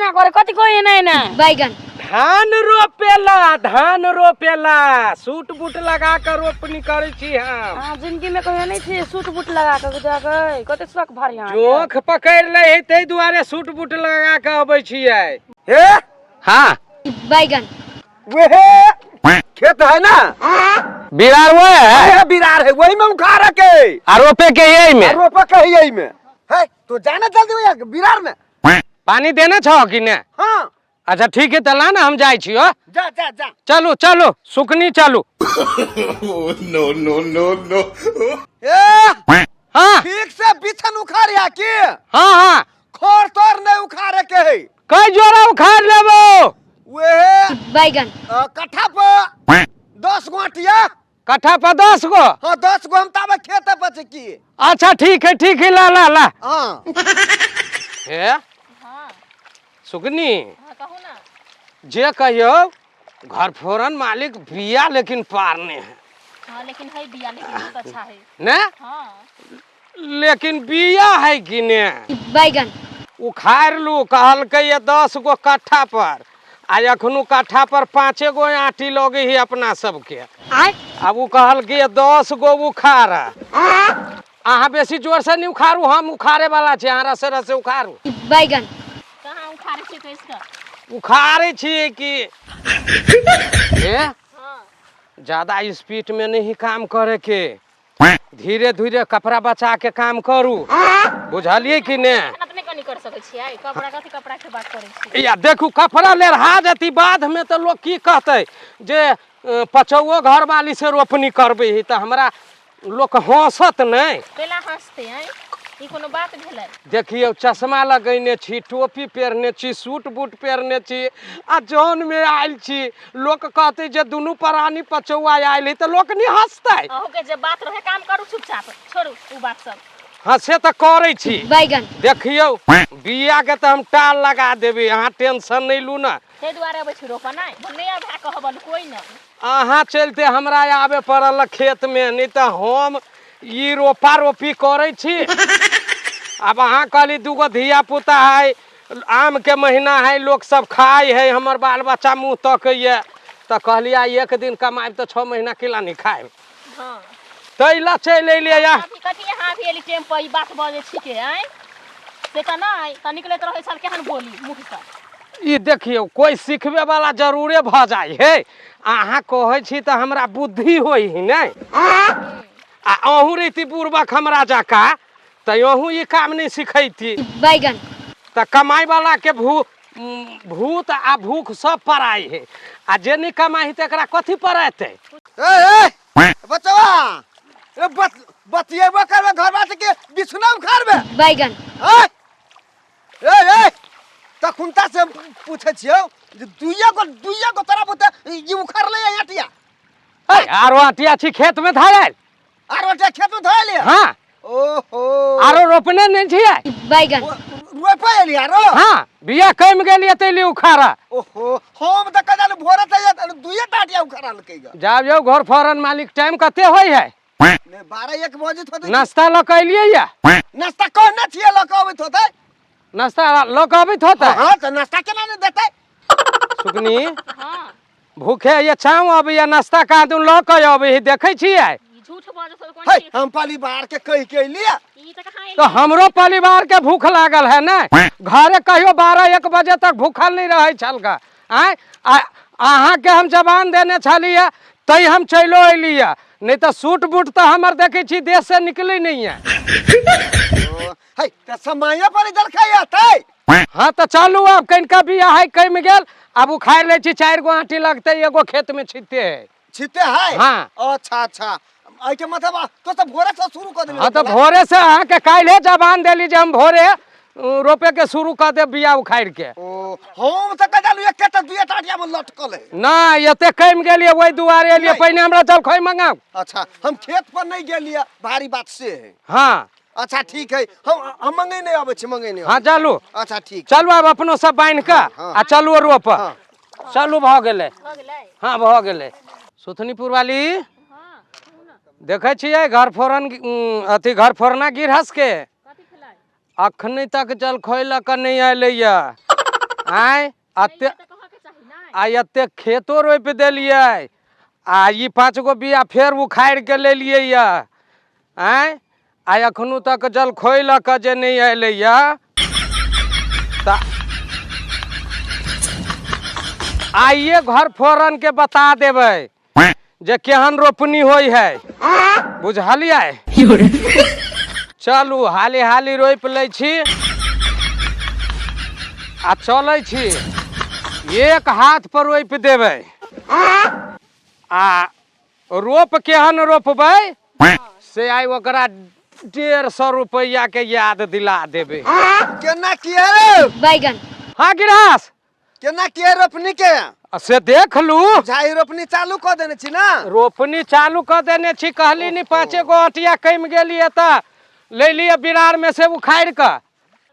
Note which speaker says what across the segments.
Speaker 1: एना करे कथी कोई एना एना
Speaker 2: बैगन
Speaker 3: धान रोपेला, धान रोपेला सूट बूट लगा के रोपनी करै छी हम।
Speaker 1: अहाँ जिंदगी में कहियो नहीं छी सूट बूट लगा के जाके कते शौक भारी अहाँ
Speaker 3: जोख पकड़ि लै है ताहि दुआरे सूट बूट लगा के अबै छियै।
Speaker 4: हे
Speaker 3: हाँ
Speaker 2: बैगन
Speaker 4: वेहे खेत है ना
Speaker 3: बिरार वो है
Speaker 4: है बिरार है वही में उखाड़ के
Speaker 3: आ रोपे के यही में
Speaker 4: रोपा के है यही में है तो जाना जल्दी भैया बिरार में।
Speaker 3: पानी देने छहो कि ने?
Speaker 4: हाँ।
Speaker 3: अच्छा ठीक है, त ला ना हम जाइ छियो।
Speaker 4: जा जा जा।
Speaker 3: चलू चलू सुकनी चलू।
Speaker 5: No no no no.
Speaker 4: ए
Speaker 3: हाँ
Speaker 4: ठीक से बिछन उखाड़िया की?
Speaker 3: हाँ हाँ।
Speaker 4: खोर तोर नहीं उखाड़े के है।
Speaker 3: कई जोड़ा उखाड़ लेबो?
Speaker 4: वेहे
Speaker 2: बैगन
Speaker 4: कट्ठा पर 10 गो आटिया।
Speaker 3: कट्ठा पर 10 गो?
Speaker 4: हाँ 10 गो हम ताबे खेते पर छी की।
Speaker 3: अच्छा ठीक है ठीक है, ला ला ला।
Speaker 4: हाँ।
Speaker 3: हे
Speaker 6: हाँ।
Speaker 3: सुकनी।
Speaker 6: हाँ, कहू ना।
Speaker 3: जे कहियो घर फोरन मालिक बिया लेकिन पारने है।
Speaker 6: हाँ लेकिन है बिया, लेकिन बहुत अच्छा है
Speaker 3: ने?
Speaker 6: हाँ।
Speaker 3: लेकिन बिया है कि ने?
Speaker 2: बैगन
Speaker 3: उखाड़ लू कहलकै ये 10 गो कट्ठा पर, आ अखनु कट्ठा पर 5 गो आटी लगे ही अपना सबके।
Speaker 2: आय
Speaker 3: अब उ कहलकै ये 10 गो उखाड़। अहाँ बेसी जोर से नहीं उखाड़ू, हम उखाड़े वाला छी, अहाँ रसे रसे उखाड़ू।
Speaker 2: बैगन
Speaker 6: कहाँ उखाड़े छी कैस का?
Speaker 3: उखाड़े छी कि ए?
Speaker 6: हाँ।
Speaker 3: ज्यादा स्पीड में नहीं काम करे के, धीरे धीरे कपड़ा बचा के काम करू, बुझलिए कि ने?
Speaker 6: अपने कनी कर सकै छियै कपड़ा, कथी कपड़ा के बात करै छी?
Speaker 3: या देखू कपड़ा लेरहा जती बाद में तो लोग की कहतै जे पचौओ घर वाली से रोपनी करबै ही, तऽ हमरा लोक हंसत नहि।
Speaker 6: केला हंसते हैं? ई कोनो बात भेलै?
Speaker 3: देखियौ चश्मा लगैने छी, टोपी पहिरने छी, सूट बूट पहिरने छी, आ जौन में आयल छी, लोक कहतै जे दुनू प्राणी पचौआ आयल है, तऽ लोक नहि हंसतै।
Speaker 6: अहूँके जे बात रहे काम करू चुपचाप, छोड़ू उ बात सब।
Speaker 3: हाँ से तऽ करै छी।
Speaker 2: बैगन
Speaker 3: देखियौ बिया के तऽ हम टाल लगा देबै, अहाँ टेंशन नहि लू ना।
Speaker 6: ताहि दुआरे अबै छी रोपऽ नहि, नहि आबै कहबल कोइ न।
Speaker 3: अहाँ चलते हमरा आबे पड़ल खेत में, नहीं तऽ हम ई रोपा रोपी करै छी। आब अहाँ कहली दूगो धिया पुता है, आम के महीना है, लोक सब खाइ है, हमर बाल बच्चा मुँह तकैए, तऽ कहली आइ एक दिन कमायब तऽ 6 महीना केला नहि खायब।
Speaker 6: हाँ।
Speaker 3: तै ला चलि एलियै या।
Speaker 6: अभी कथी अहाँ अभी एली टेम पर ई बात बजै छिकै आँय? से तऽ नहि, तऽ निकलैत रहै छल केहन बोली मुँहसँ।
Speaker 3: ई देखियौ कोइ सिखबे वाला जरूरे भऽ जाइ है, अहाँ कहै छी तऽ हमरा बुद्धि होइ है नहि, आ अहूँ रहिती बुड़बक हमरा जकाँ तऽ अहूँ ई काम नहि सिखैती।
Speaker 2: बैगन
Speaker 3: तऽ कमाइ वाला के भूत आ भूख सब पराइ है, आ जे नहि कमाइ है तकरा कथी परायतै?
Speaker 4: ए, ए, बचवा, ए, बतियेबो करबे घरवा से के बिछुना उखाड़बे?
Speaker 2: बैगन
Speaker 4: ए, ए, ए, तखुनता से पूछै छियौ जे दुइया गो तोरा बुते ई उखाड़ ले आटिया।
Speaker 3: ए, आरो आटिया छी खेत में धरायल।
Speaker 4: आरो आटिया खेत में धरायल?
Speaker 3: हाँ।
Speaker 4: ओहो।
Speaker 3: आरो रोपने नहीं छियै?
Speaker 2: बैगन
Speaker 4: रोपे एली आरो?
Speaker 3: हाँ, बिया कम गेलियै तैली उखाड़ा।
Speaker 4: ओहो, हम तऽ कदाल भोरे तऽ दुइये टा आटिया उखाड़लकै ग।
Speaker 3: जाब जाउ घर फौरन मालिक, टाइम कते होइ है?
Speaker 4: ने 12-1 बजैत होतै।
Speaker 3: नाश्ता लऽ कऽ एलियै या?
Speaker 4: नाश्ता कहने छियै लऽ कऽ अबैत होतै।
Speaker 3: नाश्ता लऽ कऽ अबैत होतै?
Speaker 4: हाँ, तऽ नाश्ता केना नहि देतै?
Speaker 3: सुकनी,
Speaker 6: हाँ।
Speaker 3: भूखे ये छाँव अबैया, नाश्ता कहाँ दून लऽ कऽ अबै है, देखै छियै?
Speaker 6: ई झूठ बजै छै, कोन
Speaker 4: हे,
Speaker 6: चीज?
Speaker 4: हम परिवार के कहि के एलियै।
Speaker 6: ई तऽ कहाँ एलियै?
Speaker 3: तऽ हमरो परिवार के भूख लागल है ने, घरे कहियो 12-1 बजे तक भूखल नहीं रहै छल गा। आँय, आ अहाँके हम जबान देने छलियै तै हम चलियो एलियै, नहीं तऽ सूट बूट तऽ हमर देखै छी देश से निकलै नहीं है।
Speaker 4: ओ, हे, तऽ समय पर जलखै अतै।
Speaker 3: हाँ तऽ चलू आब कनिका बिया है कमि गेल, आब उखाड़ि लै छी, 4 गो आँटी लगतै, एगो खेत में छिते है।
Speaker 4: छिते है?
Speaker 3: हाँ।
Speaker 4: अच्छा अच्छा, एहिके मतलब तो तऽ भोरे से शुरू कऽ देली।
Speaker 3: हाँ तऽ भोरे से अहाँके काल्हे जबान देली जे हम भोरे रोपे के शुरू कऽ देब बिया उखाड़ि के।
Speaker 4: ओ, हम तऽ कह देलहुँ एके तऽ दुइये टा आटिया में लटकल है।
Speaker 3: ना, एते कमि गेलियै ओहि दुआरे एलियै,
Speaker 4: नहि।
Speaker 3: पहिने हमरा जलखै मंगाउ।
Speaker 4: अच्छा, हम खेत पर नहीं गेलियै, भारी बात से है।
Speaker 3: हाँ।
Speaker 4: अच्छा ठीक है, हम मंगे नहीं अबै छी, मंगे नहीं
Speaker 3: हाँ,
Speaker 4: अबै छी।
Speaker 3: चलू।
Speaker 4: अच्छा ठीक।
Speaker 3: चलू आब अपनो सब बान्हि कऽ
Speaker 4: हाँ, हाँ।
Speaker 3: आ चलू रोप।
Speaker 4: हाँ।
Speaker 3: चलू भऽ गेलै।
Speaker 6: भऽ गेलै?
Speaker 3: हाँ भऽ गेलै। सुथनीपुर वाली,
Speaker 6: हाँ, कहू ना।
Speaker 3: देखै छियै घर फोरन, अथी घर फोरना गिरहस के
Speaker 6: कथी खेलै?
Speaker 3: अखनी तक जलखै लऽ कऽ नहि एलैया। आँय अते
Speaker 6: तऽ कहऽके चाही नहि।
Speaker 3: आ एते खेतो रोपि देलियै आ ई 5 गो बिया फेर उखाड़ि के लेलियै यऽ। आँय आ एखनो तक जलखोइ लऽ कऽ जे नहि अयलैया तऽ आइए घर फोरन के बता देबै जे केहन रोपनी होइ है, बुझलियै? चलू हाली हाली रोपि लै छी आ चलै छी। एक हाथ पर रोपि देबै आ रोप केहन रोपबै से आइ ओकरा 150 रुपैआ के याद दिला देबै।
Speaker 4: केना किया रे?
Speaker 1: बैगन।
Speaker 3: हाँ गिरहस,
Speaker 4: केना किया रोपनी के?
Speaker 3: आ से देख लू।
Speaker 4: झाई रोपनी चालू कऽ देने छी ना?
Speaker 3: रोपनी चालू कऽ देने छी, कहली नी 5 गो अटिया कमि गेली तऽ ले लिअ बिरार में से उखाड़ि कऽ।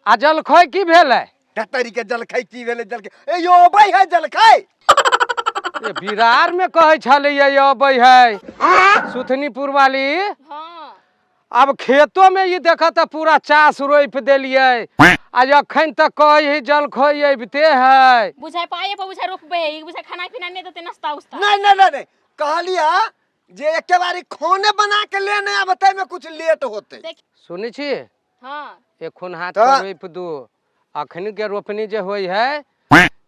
Speaker 3: आ जलखै की भेलै?
Speaker 4: धतरी के जलखै की भेलै? जलखै ए यो अबै है जलखै।
Speaker 3: ए बिरार में कहै छलैया ये अबै है सुथनीपुर वाली।
Speaker 6: हाँ
Speaker 3: अब खेतो में ई देखत तऽ पूरा चास रोपि देलियै आ अखन तक कहै है जलखै अबिते है।
Speaker 6: बुझाइ पाए पर बुझाइ रोपबै, ई बुझाइ खाना पीना नहि देतै नाश्ता उस्ता।
Speaker 4: नहीं नहीं नहीं नहीं, कहलिया जे एके बारी खाने बना के लेने आब तै में कुछ लेट होते।
Speaker 3: सुनै छी?
Speaker 6: हाँ
Speaker 3: एखन हाथ
Speaker 4: तऽ-
Speaker 3: पर रोपि दू। अखन के रोपनी जे होइ है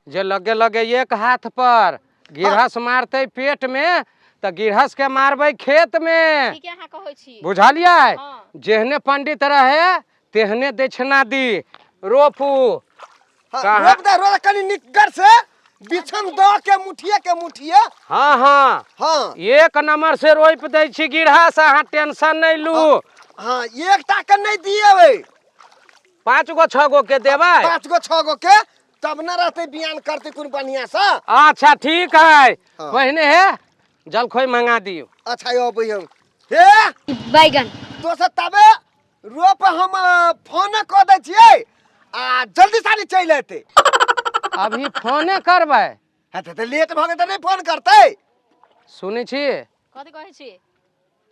Speaker 3: जे लगे लगे एक हाथ पर गिरहस मारतै पेट में तऽ गिरहस के मारबै खेत में।
Speaker 6: ठीके अहाँ कहै छी।
Speaker 3: बुझलियै?
Speaker 6: हाँ।
Speaker 3: जेहने पंडित रहे तेहने दक्षिणा दी। रोपू।
Speaker 4: हाँ,
Speaker 3: कहाँ-
Speaker 4: रोप दे, रोप दे, कनी निकगर से बिछन दऽ के मुठिए के मुठिए।
Speaker 3: हाँ हाँ
Speaker 4: हाँ
Speaker 3: एक नंबर से रोपि दै छी गिरहस, अहाँ टेंशन नहि लू।
Speaker 4: हाँ एकटा के नहि दिएबै।
Speaker 3: 5 गो 6 गो के देबै।
Speaker 4: 5 गो 6 गो के तब न रहतै बियान करतै कोन बढ़िया से।
Speaker 3: अच्छा ठीक है।
Speaker 4: हाँ।
Speaker 3: पहिने हे जलखै मंगा दियौ।
Speaker 4: अच्छा यो अबै हम। हे
Speaker 1: बैगन।
Speaker 4: दोसर तबे रोप हम फोन कऽ दै छियै आ जल्दी साली चलि एतै।
Speaker 3: अभी फोने करबै?
Speaker 4: हाँ तऽ लेट भऽ गेल तऽ नहि फोन करतै।
Speaker 3: सुनै छी?
Speaker 6: कथी कहै छी?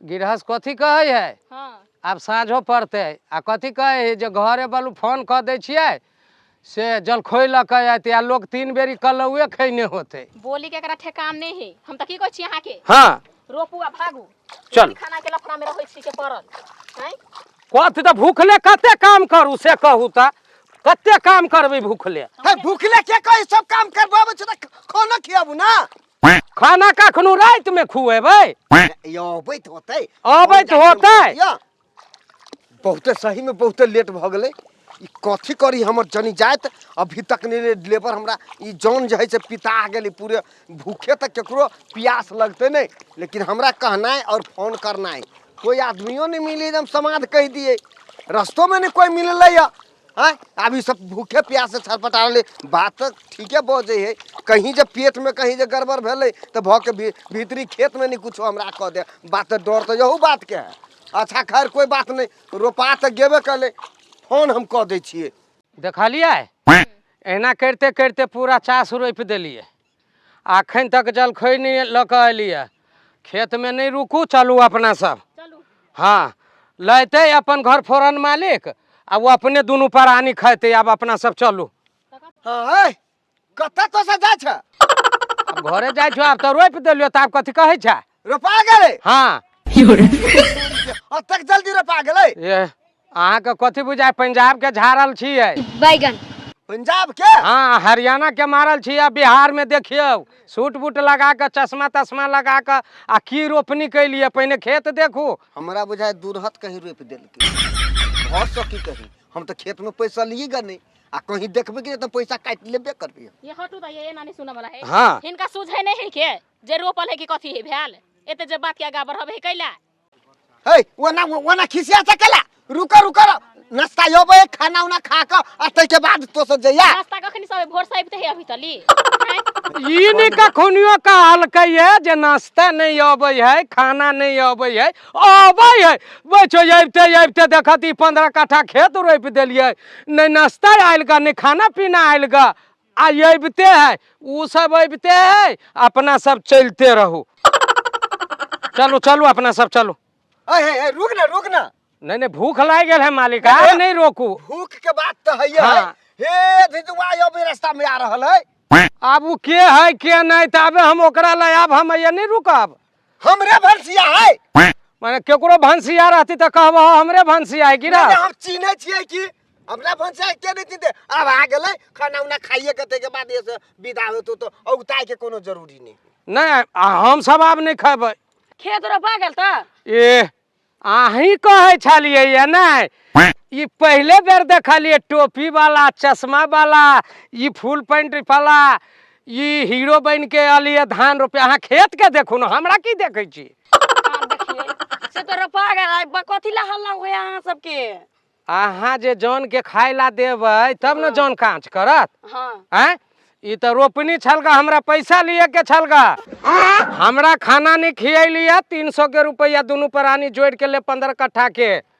Speaker 3: गिरहस कथी कहै है?
Speaker 6: हाँ
Speaker 3: आब साँझो पड़तै आ कथी कहै है जे घरे बलू फोन कऽ दै छियै से जलखै लऽ कऽ अयतै आ लोक 3 बेरी कलौए खैने होतै।
Speaker 6: बोली के एकरा ठेकान नहि है। हम तऽ की कहै छी अहाँके?
Speaker 3: हाँ
Speaker 6: रोपू आ भागू।
Speaker 3: चल।
Speaker 6: खाना के लफड़ा में रहै छी के पड़ल। आँय
Speaker 3: कथी तऽ भूखले कते काम करू से कहू तऽ कते काम करबै भूखले?
Speaker 4: हे भूखले के कही सब काम करबाबै छै तऽ खाना खियाबू ना।
Speaker 3: खाना कखनो राति में खुएबै?
Speaker 4: यो अबैत होतै।
Speaker 3: अबैत होतै।
Speaker 4: बहुते सही में बहुते लेट भऽ गेलै। ई कथी करी हमर जनी जाइत अभी तक नहि लेबर हमरा ई जन जे है से पिता गेलै पूरे। भूखे तऽ केकरो प्यास लगतै नहि, लेकिन हमरा कहनाइ और फोन करनाइ कोई आदमियो नहीं मिली, एकदम समाध कहि दिए रस्तो में नहीं कोई मिललै यऽ। आँय आब ई सब भूखे प्यास से छटपटा रहलै। बात तऽ ठीके बजै है, कहीं जे पेट में कहीं जे गड़बड़ भेलै तऽ भऽ के भीतरी खेत में नहीं कुछो हमरा कऽ दे। बात तऽ डर तऽ यहू बात के है। अच्छा खैर कोई बात नहीं, रोपा तऽ गेबे कलै, फोन हम कऽ दै छियै।
Speaker 3: देखलियै एना करिते करिते पूरा चास रोपि देलियै आ अखन तक जलखै नहि लऽ कऽ एलियै। खेत में नहि रुकू, चलू अपना सब।
Speaker 6: चलू।
Speaker 3: हाँ लैतै अपन घर फोरन मालिक आ ओ अपने दुनू प्राणी खैतै। आब अपना सब चलू।
Speaker 4: हाँ है कतऽ तो से जाइ छ?
Speaker 3: आब घरे जाइ छौ। आब तऽ रोपि देलियौ तऽ आब कथी कहै छ?
Speaker 4: रोपा गेलै?
Speaker 3: हाँ
Speaker 4: अतक जल्दी रोपा गेलै?
Speaker 3: ए अहाँके कथी बुझाय पंजाब के झाड़ल छियै?
Speaker 1: बैगन।
Speaker 4: पंजाब के?
Speaker 3: हाँ हरियाणा के मारल छियै। बिहार में देखियौ सूट बूट लगा कऽ चश्मा तश्मा लगा कऽ आ की रोपनी कैलियै। पहिने खेत देखू।
Speaker 4: हमरा बुझाय दूरहत कहीं रोपि देलकै भऽ सकी कहीं। हम तऽ खेत में पैसा लिए गा नहीं आ कहीं देखबै कि तऽ पैसा काटि लेबे करबै।
Speaker 6: ये हटू तऽ ये एना नहि सुनऽ वाला है।
Speaker 3: हाँ
Speaker 6: हिनका सुझै नहि है के जे रोपल है कि कथी है भेल। एते जे बात के आगा बढ़बै है कैला?
Speaker 4: हे ओना ओना खिसिया सकेला। रुको रुको, नाश्ता अबै खाना उना खा कऽ आ ताहिके बाद तो सब जइया।
Speaker 6: नाश्ता कखनी सब भोर से अबिते है अभी तली?
Speaker 3: ई नहि कखनियो कहलकै है जे नाश्ता नहि अबै है, खाना नहि अबै है। अबै है बचो अबिते अबिते देखत ई 15 कट्ठा खेत रोपि देलियै, नहि नाश्ता आयल गा नहि खाना पीना आयल गा। आ अबिते है ओ सब अबिते है, अपना सब चलते रहू। चलू चलू अपना सब चलू।
Speaker 4: ए रुक ना रुक ना।
Speaker 3: नहीं नहीं भूख लागि गेल है मालिक, आब नहीं रोकू।
Speaker 4: भूख के बात तऽ है।
Speaker 3: हाँ।
Speaker 4: हे धिजुआ अभी रास्ता में आ रहल है।
Speaker 3: आब ओ के है के नहि, ताबे हम ओकरा लए आब हम एहिया नहि रुकब।
Speaker 4: हमरे भनसिया है।
Speaker 3: माने केकरो भनसिया रहती तऽ कहबह हमरे भनसिया है कि
Speaker 4: नहीं,
Speaker 3: ना?
Speaker 4: हम चिन्है छियै कि हमरा भनसिया के नहीं चिन्हते। आब आ गेलै, खाना उना खाइए के ताहिके बाद एसे विदा होतो तो औगताए के कोनो जरूरी नहीं।
Speaker 3: नहि, आ हम सब आब नहि खेबै।
Speaker 1: खेत रोपा गेल तऽ?
Speaker 3: ए, अहीं कहै छलियै ये नहि, ई पहिले बेर देखलियै टोपी वाला, चश्मा वाला, ई फुल पैंट वाला, ई हीरो बनि के अलियै धान रोपे। अहाँ खेत के देखू ने, हमरा की देखै छी?
Speaker 1: आब देखियै से तऽ रोपा गेल। आइ कथी ला हल्ला होया अहाँ सबके?
Speaker 3: अहाँ जे जन के खाय ला देबै तब ने जन काँच करत।
Speaker 1: हाँ।
Speaker 3: आँय, ई तऽ रोपनी छलगा, हमरा पैसा लिए के छलगा, हमरा खाना नहीं खियैलियै। 300 के रुपैआ दुनू प्राणी जोड़ि के ले 15 कट्ठा के।